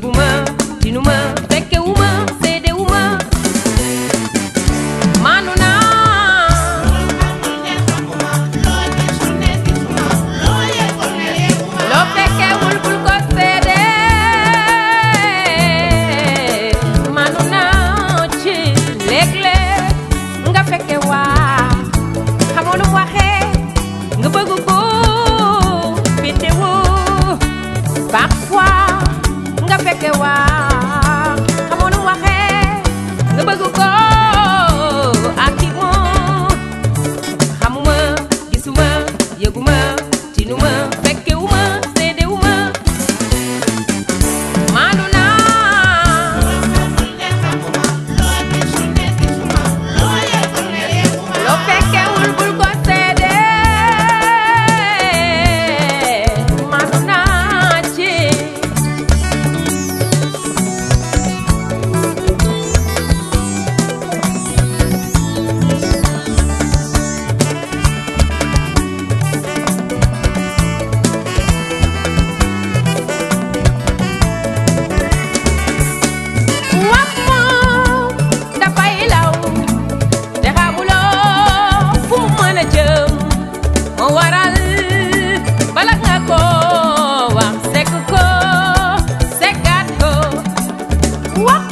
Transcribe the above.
yëguma tinuma fekkewuma seedewuma maanu naa loo fekkewul bul ko seede maanu naa ci léeg-léeg nga fekke waa xamoo lu mu waxee nga bëgg ko féetewoo parfois nga fekke waa xamoo lu mu waxee nga bëgg ko ak i moom xamuma gisuma yëguma tinuma fekkewuma seedewuma maanu naa loo fekkewul bul ko seede maanu naa ci wax moom dafay law te xamuloo fu mu mën a jëm moo waral bala nga ko wax sekk ko sekkaat ko wax